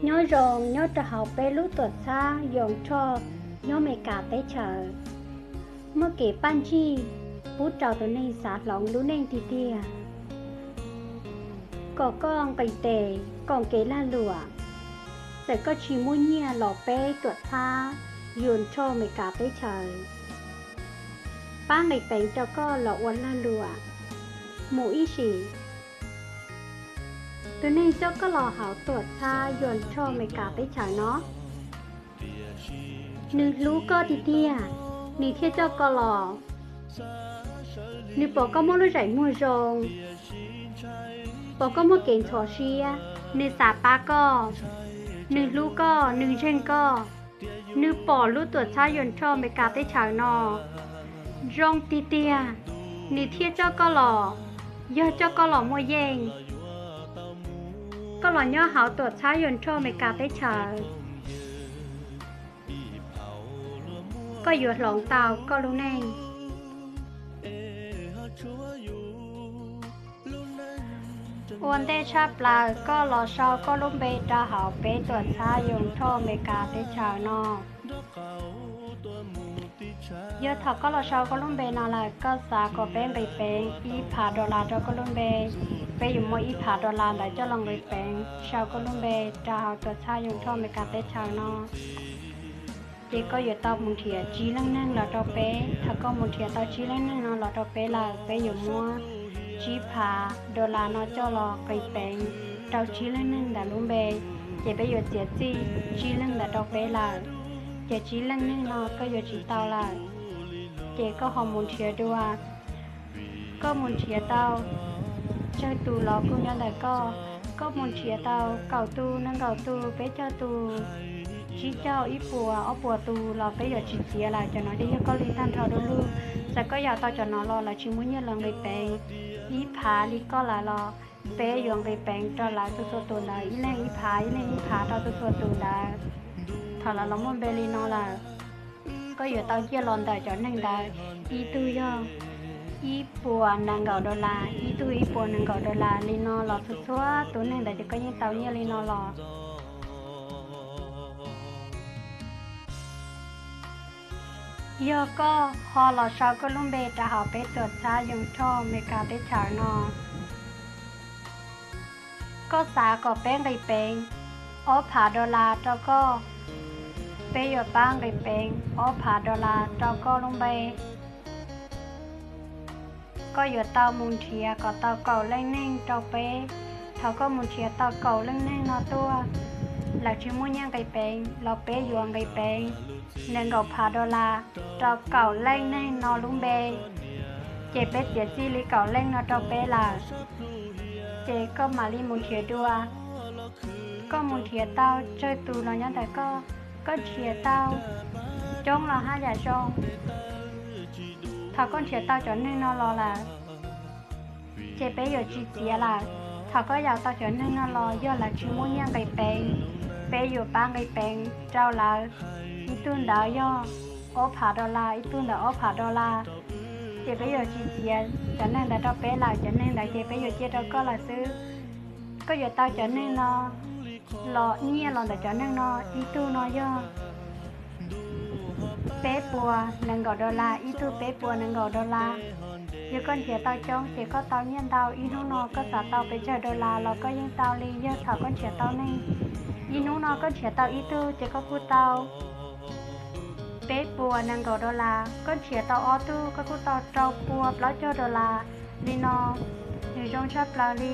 Nyob zoo nyob rau hauv peb lub tuam txhab Yawg Nrhoj nyob Amelikas teb chaws. Muaj kev paj ntsig pub rau tus neeg xav hloov lub neej tiag tiag, kom koj nqis tes koom kev lag luam. Txawm koj tsis muaj nyiaj los peb tuam txhab Yawg Nrhoj Amelikas teb chaws pab nqis peev rau koj los ua lag luam mus ib sim. Tus neeg coj koj los hauv tuam txhab Yawg Nrhoj Amelikas teb chaws no, nws hlub koj tiag tiag, nws thiaj coj koj los. Nws pom koj muaj lub zeem muag zoo, pom koj muaj kev ntxhov siab, nws xav pab koj, nws hlub koj, nws ntseeg koj. Nws pom lub tuam txhab Yawg Nrhoj Amelikas teb chaws no zoo tiag tiag, nws thiaj coj koj los. Yog coj koj los muaj yeej, koj los nyob hauv tuam txhab Yawg Nrhoj Amelikas teb chaws, koj yuav hloov tau koj lub neej. Ua ntej tshaj plaws koj los sau koj lub npe rau hauv peb tuam txhab Yawg Nrhoj Amelikas teb chaws no. Yog thaum koj los sau koj lub npe no lawm, koj xav kom peb nqis peev ib phav dollar rau koj lub npe, peb yuav muab ib phav dollar ntawd coj los nqis peev sau koj lub npe rau hauv tuam txhab Yawg Nrhoj Amelikas teb chaws no. Ces koj yuav tau mus nrhiav tsib leej neeg los rau peb. Thaum koj mus nrhiav tau tsib leej neeg no los rau peb lawm, peb yuav muab tsib phav dollar no coj los nqis peev rau tsib leej neeg ntawd lub npe. Ces peb yuav txiav txij tsib leeg ntawd rau peb lawm, ces tsib leej neeg no koj yuav tsis tau lawm. Ces koj ho mus nrhiav dua, koj mus nrhiav tau tsawg tus los kuj nyob ntawm koj. Koj mus nrhiav tau kaum tus, nees nkaum tus, peb caug tus, tsib caug, ib puas, ob puas tus los peb yuav tsis txiav lawm. Cov no ces yog koj li tag nrho du lug. Txawm koj yau tau cov no los lawv tsis muaj nyiaj los nqis peev ib phav li koj lawm los peb yuav nqis peev rau lawv txhua txhua tus ntawd ib leeg ib phav, ib leeg ib phav rau txhua txhua tus ntawd. Thaum lawv los muaj npe li no lawm, koj yuav tau nyiaj los ntawm cov neeg ntawd, ib tug yog ib puas nees nkaum dollar, ib tug ib puas nees nkaum dollar li no los txhua txhua tus neeg ntawd ces koj yeej tau nyiaj li no los. Yog koj ho los sau koj lub npe rau hauv peb tuam txhab Yawg Nrhoj Amelikas teb chaws no, koj xav kom peb nqis peev ob phav dollar rau koj, peb yuav pab nqis peev ob phav dollar rau koj lub npe. Koj yuav tau mus nrhiav kom tau kaum leej neeg rau peb. Thaum koj mus nrhiav tau kaum leej neeg no tuaj, lawv tsis muaj nyiaj nqis peev los peb yuav nqis peev nees nkaum phav dollar rau kaum leej neeg no lub npe. Ces peb txiav txij li kaum leej no rau peb lawm, ces koj mam li mus nrhiav dua. Koj mus nrhiav tau tsawg tus los nyob ntawm koj, koj nrhiav tau coob los haj yam zoo. Thaum koj nrhiav tau cov neeg no los lawm, ces peb yuav tsis txiav lawm. Thaum koj yau tau cov neeg no los yog lawv tsis muaj nyiaj nqis peev, peb yuav pab nqis peev rau lawv. Ib tug ntawd yog ob phav dollar, ib tug ntawd ob phav dollar, ces peb yuav tsis txiav cov neeg ntawd rau peb lawm. Cov neeg ntawd ces peb yuav cia rau koj lawm xwb. Koj yuav tau cov neeg no los nyiaj los ntawm cov neeg no, ib tug no yog peb puas nees nkaum dollar, ib tug peb puas nees nkaum dollar. Yog koj nrhiav tau coob ces koj tau nyiaj ntau. Ib hnub no koj xav tau pes tsawg dollar los koj yeej tau li. Yog thaum koj nrhiav tau neeg, ib hnub no koj nrhiav tau ib tug ces koj kuj tau peb puas nees nkaum dollar. Koj nrhiav tau ob tug koj kuj tau rau puas plaub caug dollar li no. Nws zoo tshaj plaws li.